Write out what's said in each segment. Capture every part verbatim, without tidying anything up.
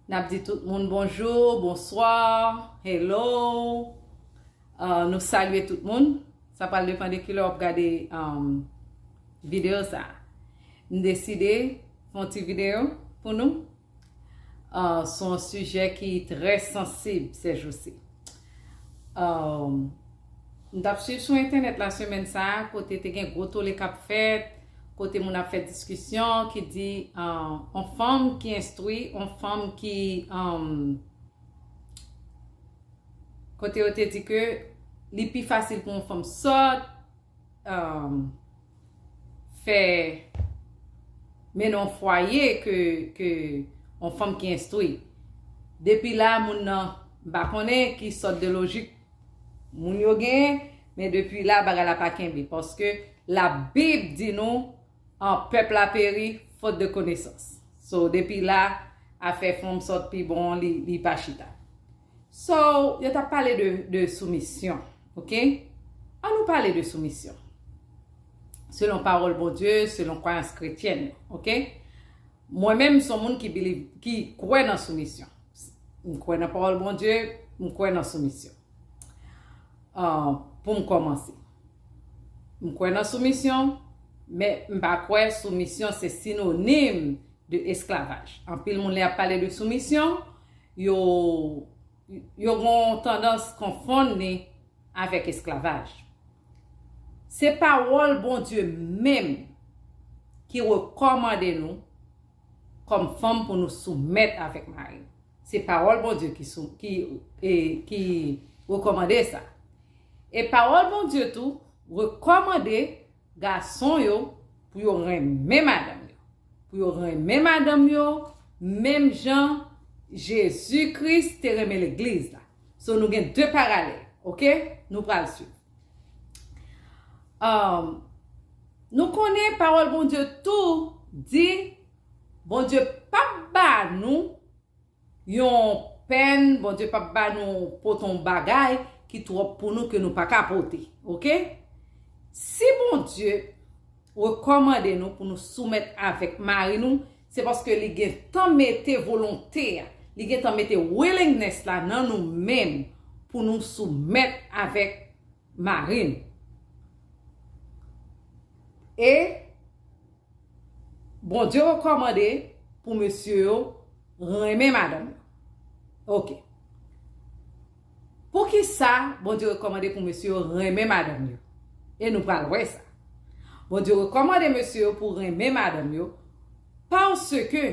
N ap di tout moun bonjou, bonswa, hello. Uh, nou salye tout moun. Sa pral depann de kilè w ap gade um, videyo sa. M deside fè yon ti videyo pou nou. Uh, se yon sijè ki trè sansib sèjousi. Um, m t ap swiv sou entènèt la semèn sa a, kote te gen gwo tole k ap fèt, kote moun ap fè diskisyon ki di uh, on fanm ki enstwi, on fanm ki um, kote yo te di ke li pi fasil pou yon fanm sòt um, fè mennen yon fwaye ke, ke yon fanm ki enstwi. Depi la, moun nan, m pa konnen ki sòt de lojik moun yo genyen, men depi la, bagay la pa kenbe. Paske Labib di nou, an pèp la peri fot de konesans. So, depi la, afè fanm sòt pi bon, li, li pa chita. So, yo t ap pale de, de soumisyon, ok? An nou pale de soumisyon. Selon pawòl Bondye, selon kwayans kretyèn, ok? Mwen menm, m se yon moun ki believe, ki kwè nan soumisyon. M kwè nan pawòl Bondye, m kwè nan soumisyon. Uh, pou m kòmanse. M kwè nan soumisyon, men m pa kwè soumisyon se sinonim de esklavaj. Anpil moun lè y ap pale de soumisyon, yo, yo gen yon tandans konfonn li avèk esklavaj. Se pawòl Bondye menm ki rekòmande nou kòm fanm pou nou soumèt avèk mari nou. Se pawòl Bondye ki, sou, ki, e, ki rekòmande sa. E pawòl Bondye tou rekòmande gason yo pou yo renmen madanm yo. Pou yo renmen madanm yo, menm jan Jezi Kris te renmen legliz la. So, nou gen de paralèl, ok? Nou pral swiv. Um, nou konnen pawòl Bondye tou di Bondye p ap ba nou yon pèn, Bondye p ap ba nou pote yon bagay ki twòp pou nou ke nou pa ka pote. Ok? Si Bondye rekòmande nou pou nou soumèt avèk mari nou, se paske li gentan mete volonte a, li gentan mete willingness la nan nou menm pou nou soumèt avèk mari nou. E Bondye rekòmande pou mesye yo renmen madanm yo. Ok. Poukisa Bondye rekòmande pou mesye yo renmen madanm yo? E nou pral wè sa. Bondye rekòmande mesye yo pou renmen madanm yo paske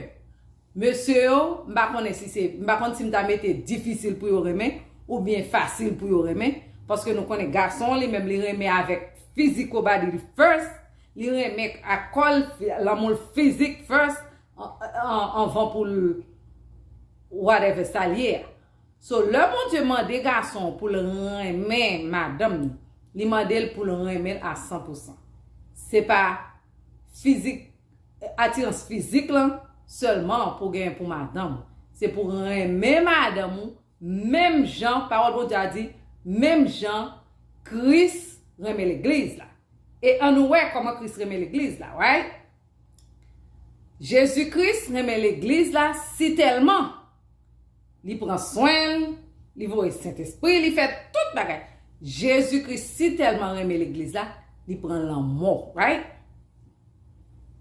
mesye yo, m pa konnen si se, m pa konn si m ta mete difisil pou yo renmen oubyen fasil pou yo renmen, paske nou konnen gason li menm li renmen avèk physical body li first, li renmen ak kò l, lanmou l fizik first, an- an- anvan pou l whatever sa l ye a. So, lè Bondye mande gason pou l renmen madanm li, li mande l pou l renmen l a san pou san. Se pa fizik, atirans fizik lan sèlman pou genyen pou madanm ou. Se pou renmen madanm ou, menm jan, pawòl Bondye a di, menm jan Kris renmen legliz la. E ann nou wè kòman Kris renmen legliz la, right? Jezi Kris renmen legliz la sitèlman. Li pran swen l, li voye Sentespri, li fè tout bagay. Jezi Kris sitèlman renmen legliz la, li pran lanmò, right?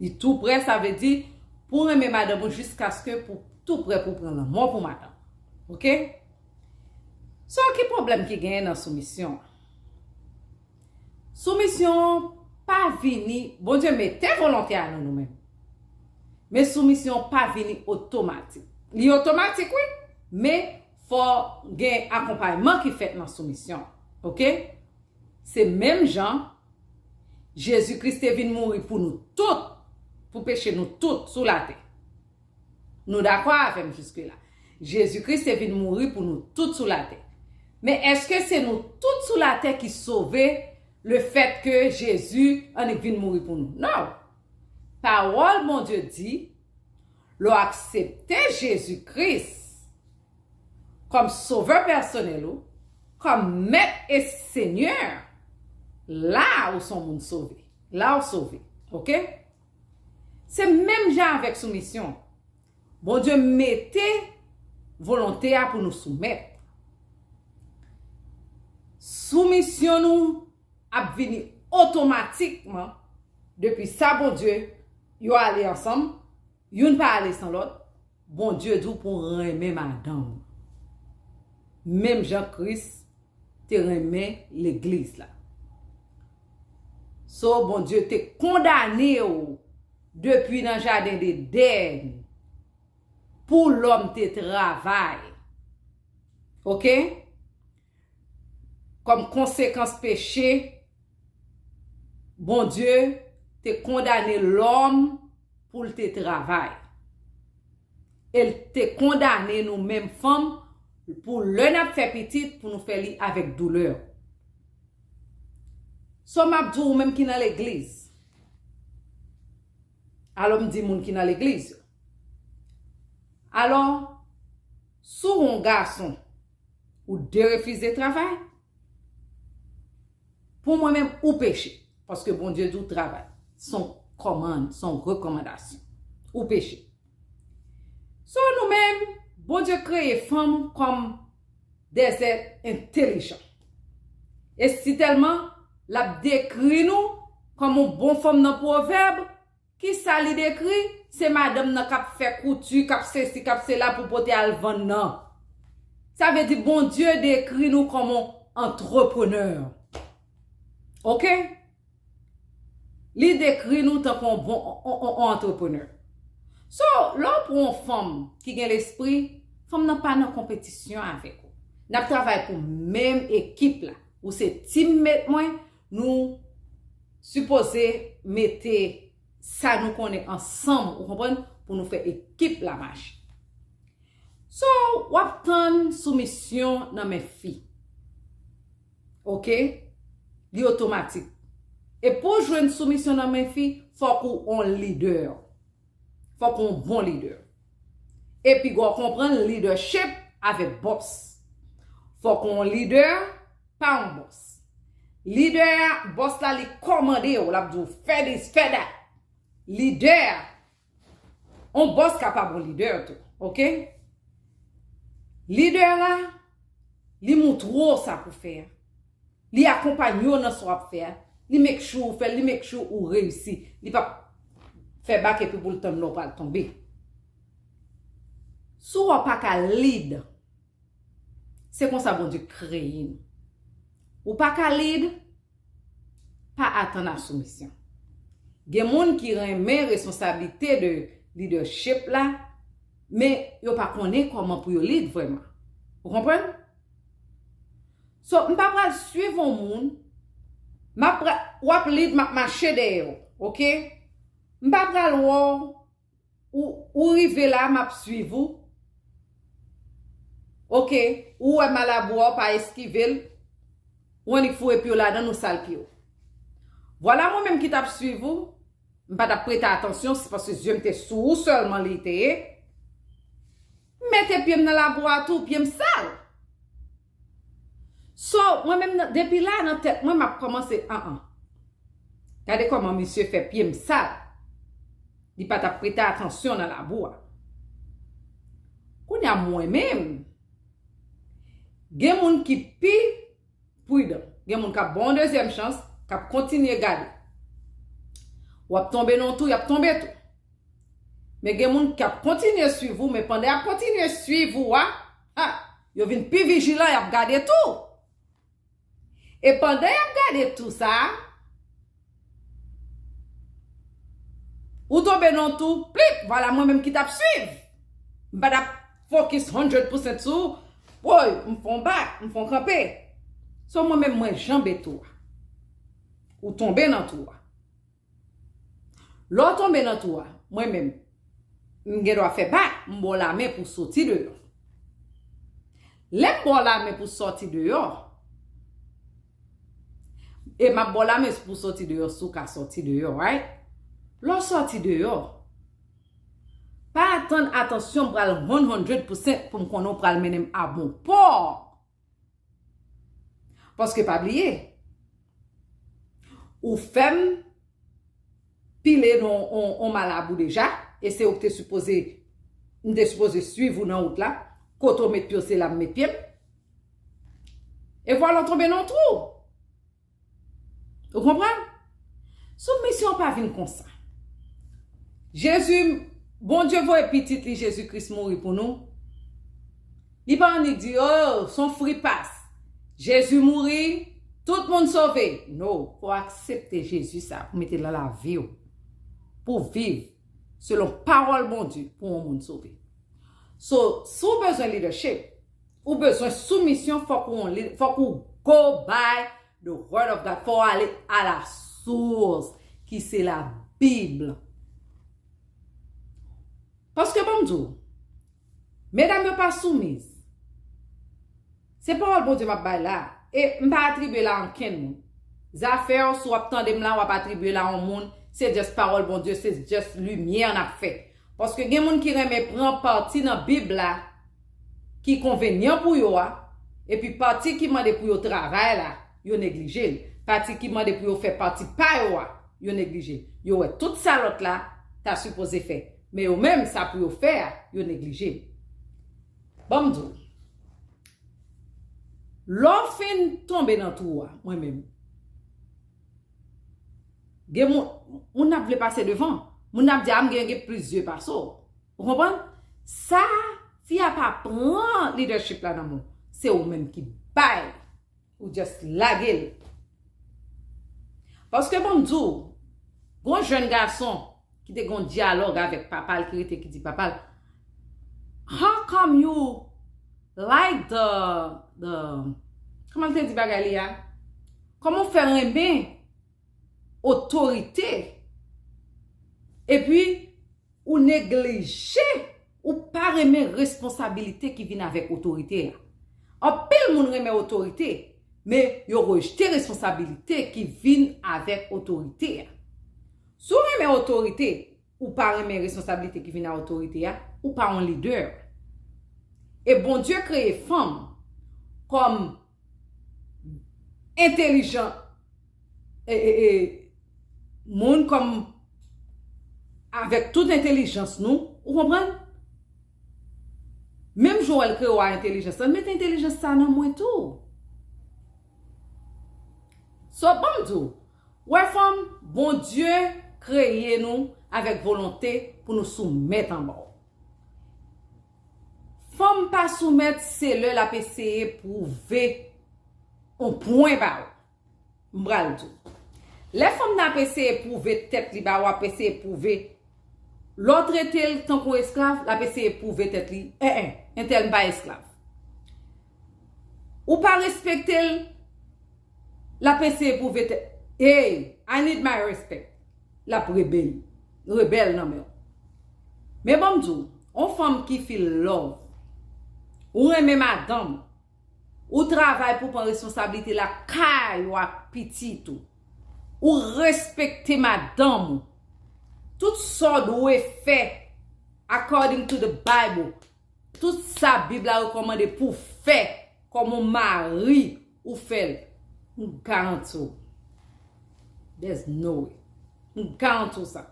Li tou prè, sa vle di, pou renmen madanm ou jiskaske pou tou prè pou pran lanmò pou madanm. Ok? So, ki pwoblèm ki genyen nan soumisyon an? Soumisyon pa vini, Bondye mete volonte a nan nou menm. Men soumisyon pa vini otomatik. Li otomatik, wi, men fò gen akonpayman ki fèt nan soumisyon. Ok? Se menm jan Jezi Kris te vin mouri pou nou tout, pou peche nou tout sou latè. Nou dakò avè m jiske la? Jezi Kris te vin mouri pou nou tout sou latè. Men èske se nou tout sou latè ki sove lefètke Jezi annik vin mouri pou nou? Non. Pawòl Bondye di, lè w aksepte Jezi Kris kòm sovè pèsonèl ou, kòm mèt e senyè, la ou se yon moun sove. La ou sove. Ok? Se menm jan avèk soumisyon. Bondye mete volonte a pou nou soumèt. Soumisyon nou ap vini otomatikman depi sa Bondye yo ale ansanm, youn pa ale san lòt. Bondye di w pou w renmen madanm ou, menm jan Kris te renmen legliz la. So, Bondye te kondane w depi nan jaden Edenn pou lòm te travay. Oke? Kòm konsekans peche, Bondye te kondane lòm pou l te travay. E l te kondane nou menm fanm pou lè n ap fè pitit, pou nou fè li avèk doulè. So, m ap di w, ou menm ki nan legliz. Alò, m di moun ki nan legliz yo. Alò, si w yon gason, ou derefize travay, pou mwen menm, ou peche. Paske Bondye di w travay. Se yon kòmann, se yon rekòmandasyon. Ou peche. So, nou menm, Bondye kreye fanm kòm des êtres intelligents. E sitèlman, l ap dekri nou kòm yon bon fanm nan Pwovèb, kisa li dekri? Se madanm nan k ap fè kouti, k ap sesi, k ap sela pou pote al vann nan. Sa vle di Bondye dekri nou kòm yon antreprenè. Oke? Li dekri nou tankou yon bon, yon, yon, yon antreprenè. So, lè w pran yon fanm ki gen lespri, fanm nan pa nan konpetisyon avèk ou. N ap travay pou menm ekip la. Ou se teammate mwen, nou sipoze mete sa nou konnen ansanm, ou konprann, pou nou fè ekip la mache. So, w ap tann soumisyon nan men fi. Oke? Li otomatik. E pou w jwenn soumisyon nan men fi, fòk ou yon lidè. Fòk ou yon bon lidè. Epi w konprann leadership avèk bòs. Fòk ou yon lidè, pa yon bòs. Lidè a, bòs la, li kòmande w, l ap di w, fè this, fè that. Lidè a, yon bòs kapab yon lidè tou, oke? Lidè la, li moutre w sa pou fè a. Li akonpanye w nan sa w ap fè a. Li make sure ou fè l, li make sure ou reyisi. Li p ap fè bak epi pou l tann lè w pral tonbe. Si w pa ka lead, se konsa Bondye kreye nou. Ou pa ka lead, pa atann a soumisyon. Gen moun ki renmen responsablite de leadership la, men yo pa konnen kòman pou yo lead vrèman. Ou konprann? So, m pa pral swiv yon moun, m ap pra-, w ap lead, m ap mache dèyè w, oke? M pa pral wè w, ou, ou rive la, m ap swiv ou. Oke, ou wè malabou a, w pa eskive l, ou annik foure pye w ladan l, ou sal pye w. Vwala mwen menm ki t ap swiv ou, m pa t ap prete atansyon, se paske zye m te sou ou sèlman li te ye. M mete pye m nan labou a tou, pye m sal. So, mwen menm nan, depi la nan tèt mwen, m ap kòmanse, an an. Gade kòman misye fè pye m sal. Li pa t ap prete atansyon nan labou a. Kounye a mwen menm, gen moun ki pi pridan. Gen moun k ap ba w yon dezyèm chans, k ap kontinye gade. W ap tonbe nan yon twou, y ap tonbe tou. Men gen moun k ap kontinye swiv ou, men pandan y ap kontinye swiv ou a, ha, yo vin pi vijilan, y ap gade tou. E pandan y ap gade tou sa, ou tonbe nan twou, plip, vwala mwen menm ki t ap swiv. M pa t ap fokis hundred percent sou ou. Woy, m fè yon bak, m fè yon kanpe. So mwen menm mwen janbe twou a. Ou tonbe nan twou a. Lè w tonbe nan twou a, mwen menm, m gen dwa fè bak, m ba w lamen pou w soti deyò. Lè m ba w lamen pou w soti deyò, e m ap ba w lamen pou w soti deyò, si w ka soti deyò, right? Lè w soti deyò, pa atann atansyon m pral one hundred percent pou m konnen w pral mennen m a bon pò. Paske pa bliye, ou fè m pile nan on, on malabou deja, e se ou ki te sipoze, m te sipoze swiv ou nan wout la, kote w met pye w, se la m met pye m. E vwala w tonbe nan twou. Ou konprann? Soubmisyon an pa vin konsa. Jezi, Bondye voye pitit li Jezi Kris mouri pou nou. Li pa annik di, oh, se yon free pass. Jezi mouri, tout moun sove. No, fò w aksepte Jezi sa pou mete l nan lavi w. Pou w viv selon pawòl Bondye pou yon moun sove. So, si w bezwen leadership, ou bezwen soumisyon, fòk ou, fòk ou go by the word of God. Fò w ale a la source, ki se Labib. Paske ban m di w, medam yo pa soumiz. Se pawòl Bondye m ap bay la. E m pa atribye la ankenn moun. Zafè w, si w ap tande m la, w ap atribye la yon moun. Se just pawòl Bondye, se just limyè n ap fè. Paske gen moun ki renmen pran pati nan Bib la ki konvenyan pou yo a, epi pati ki mande pou yo travay la, yo neglije l. Pati ki mande pou yo fè pati pa yo a, yo neglije l. Yo wè tout sa lòt la ta sipoze fè. Men yo menm, sa pou yo fè a, yo neglije l. Ban m di w. Lè w fin tonbe nan twou a, mwen menm, gen moun, moun ap vle pase devan. Moun ap di, a, m gen, gen plis zye pase w. Ou konprann? Sa, fi a pa pran leadership la nan men w. Se ou menm ki bay. Ou just lage l. Paske ban m di w, gon jèn gason ki te gon dyalòg avèk papa l, ki rete, ki di papa l, how come you like the, the, kòman l te di bagay li a? Kòman w fè renmen otorite? Epi, ou neglije, ou pa renmen responsabilite ki vin avèk otorite a. Anpil moun renmen otorite, men yo rejte responsabilite ki vin avèk otorite a. Si w renmen otorite, ou pa renmen responsabilite ki vin a otorite a, ou pa yon lidè. E Bondye kreye fanm kòm entelijan, e, e, e, moun kòm avèk tout entelijans nou, ou konprann? Menm jan w wè l kreye w a entelijans lan, mete entelijans sa nan mwen tou. So, ban m di w, wè fanm, Bondye kreye nou avèk volonte pou nou soumèt anba w. Fanm pa soumèt, se lè l ap eseye pwouve yon pwen ba w. M pral di w. Lè fanm nan ap eseye pwouve tèt li ba w, ap eseye pwouve, lè w trete l tankou esklav, l ap eseye pwouve tèt li, en, en, entèl m pa esklav. Ou pa respekte l, l ap eseye pwouve tèt, hey, I need my respect. L ap rebèl, rebèl nan men w. Men ban m di w, yon fanm ki feel love, ou renmen madanm, ou travay pou pran responsablite lakay ou ak pitit ou. Ou respekte madanm ou. Tout sa w dwe fè according to the Bible. Tout sa Bib la rekòmande pou w fè kòm yon mari, ou fè l. M garanti w. There's no way. M garanti w sa.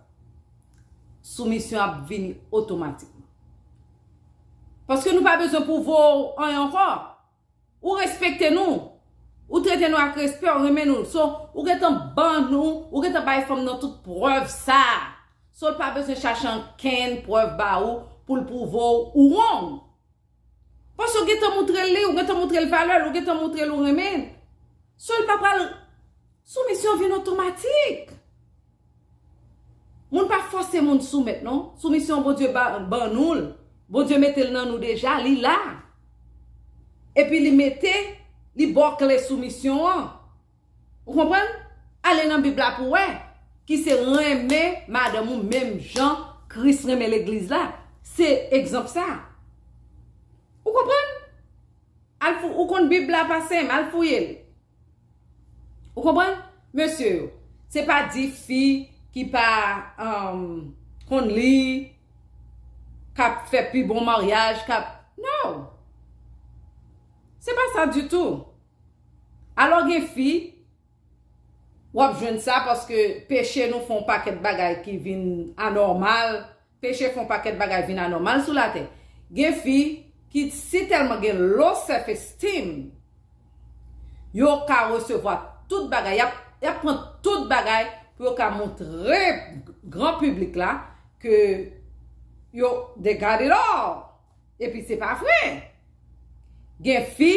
Soumisyon ap vini otomatikman. Paske nou pa bezwen pwouve w anyen ankò. Ou respekte nou. Ou trete nou ak respè, ou renmen nou. So, ou gentan ban nou, ou gentan bay fanm nan tout prèv sa a. So, l pa bezwen chache ankenn prèv ba ou pou l pwouve w ou wrong. Paske ou gentan moutre l li, ou gentan moutre l valè l, ou gentan moutre l ou renmen l. So, l pa pral, soumisyon vin otomatik. Moun pa fòse moun soumèt, non. Soumisyon Bondye ba, ban nou l. Bondye mete l nan nou deja, li la. Epi li mete, li ba w kle soumisyon an. Ou konprann? Ale nan Bib la pou w wè. Ki se renmen madanm ou menm jan Kris renmen legliz la. Se egzanp sa. Ou konprann? Al fou, ou konn Bib la pa senp, al fouye l. Ou konprann? Mesye yo, se pa di fi ki pa, um, konn li, k ap fè pi bon maryaj, k ap, no. Se pa sa ditou. Alò gen fi, w ap jwenn sa paske peche nou fè yon pakèt bagay ki vin anòmal, peche fè yon pakèt bagay vin anòmal sou latè. Gen fi, ki si tèlman gen low self esteem, yo ka resevwa tout bagay, y ap, y ap pran tout bagay pou yo ka montre gran piblik la ke yo, they got it all. Epi se pa vre. Gen fi,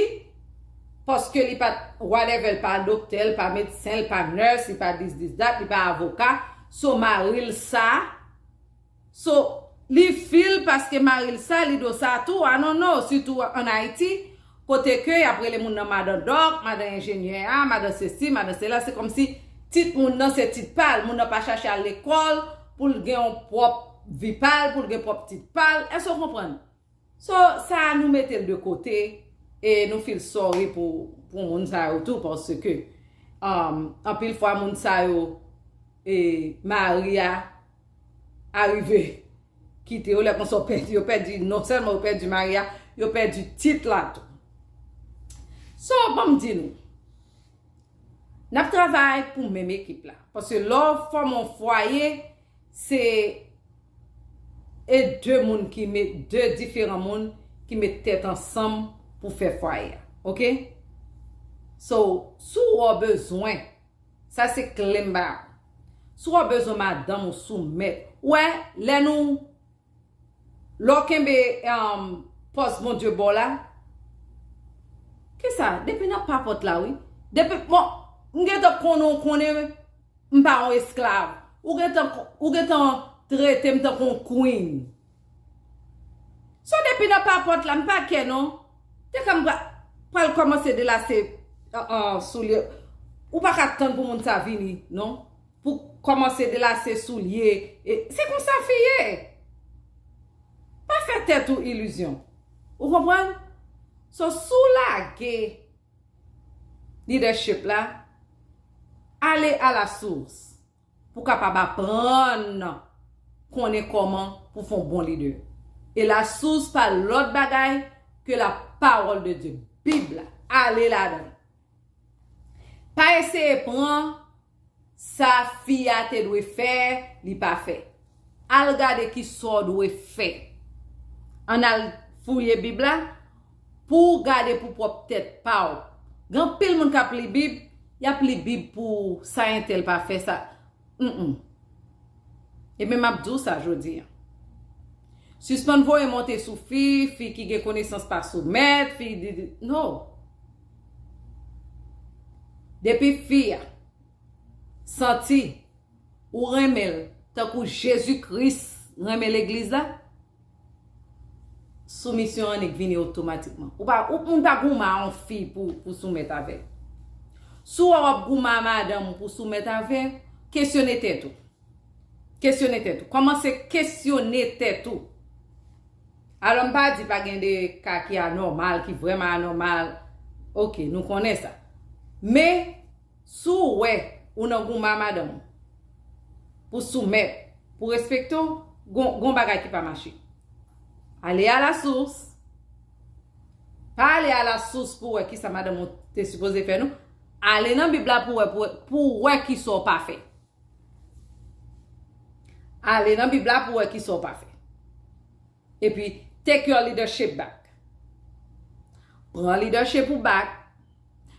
paske li pa t whatever, li pa doktè, li pa medsen, li pa nurse, li pa this, this, that, li pa avoka, so mari l sa, so li feel paske mari l sa, li do sa tou, I don't know, sitou an Ayiti, kote ke y ap rele moun nan madan dòk, madan enjenyè a, madan sesi, madan sela, se kòmsi tit moun nan se tit pa l, moun nan pa chache al lekòl pou l gen yon pwòp vi pa l, pou l gen pwòp tit pa l. Èske w konprann? So, sa a nou mete l de kote e nou feel sorry pou, pou moun sa yo tou, paske, um, anpil fwa moun sa yo, e, mari a arive kite yo, lè konsa yo pèdi, yo pèdi, non sèlman yo pèdi mari a, yo pèdi tit la tou. So, ban m di nou, n ap travay pou menm ekip la. Paske lè w fòme yon fwaye, se e de moun ki met, de diferan moun ki met tèt ansanm pou fè fwaye a. Oke? So, si w bezwen, sa se kle m ba ou. Si w bezwen madanm ou soumèt, ou wè, lè nou, lè w kenbe, um, pòs Bondye ba w la, kisa? Depi nan papòt la, wi. Depi, bon, m gentan konnen w konnen m pa yon esklav. Ou gentan, ou gentan trete m tankou yon queen. So depi nan papòt la, m pa kè non. Te kan m pra-, pral kòmanse delase, an, an, soulye. Ou pa ka tann pou moun sa vini, non. Pou kòmanse delase soulye. E, se konsa fi ye. Pa fè tèt ou ilizyon. Ou konprann? So, si w lage leadership la, ale a la source pou kapab aprann konnen kòman pou fè yon bon lidè. E la source pa lòt bagay ke la parole de Dieu, Bib la. Ale ladan l. Pa eseye pran sa fi a te dwe fè, li pa fè. Al gade ki sa w dwe fè. Ann al fouye Bib la pou w gade pou pwòp tèt pa w. Gen anpil moun k ap li Bib, y ap li Bib pou sa entèl pa fè sa. Mm-mm. E men m ap di w sa jodi a. Sispann voye monte sou fi, fi ki gen konesans pa soumèt, fi di, di, no. Depi fi a santi ou renmen l tankou Jezi Kris renmen legliz la, soumisyon an nèk vini otomatikman. Ou pa, ou, moun pa goumen a yon fi pou, pou soumèt avè l. Si w wè w ap goumen a madanm ou pou soumèt avè l, kesyone tèt ou. Kesyone tèt ou. Kòmanse kesyone tèt ou. Alò, m pa di pa gen de ka ki anòmal, ki vrèman anòmal. Oke, nou konnen sa. Men, si w wè ou nan goumen a madanm ou, pou soumèt, pou respekte w, gon, gon bagay ki pa mache. Ale a la source. Pa ale a la source pou wè kisa madanm ou te sipoze fè, non. Ale nan Bib la pou wè, pou wè, pou wè kisa w pa fè. Ale nan Bib la pou wè kisa w pa fè. Epi, take your leadership back. Pran leadership ou back,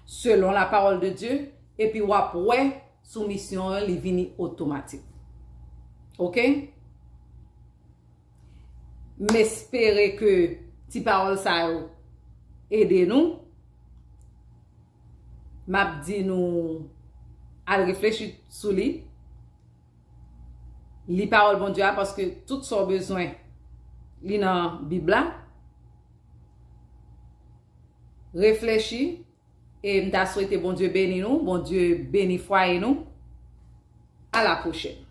selon la parole de Dieu, epi w ap wè soumisyon an, li vini otomatik. Oke? M espere ke ti pawòl sa yo ede nou. M ap di nou al reflechi sou li. Li pawòl Bondye a, paske tout sa w bezwen, li nan Bib la. Reflechi, e m ta swete Bondye beni nou, Bondye beni fwaye nou. A la pwochèn.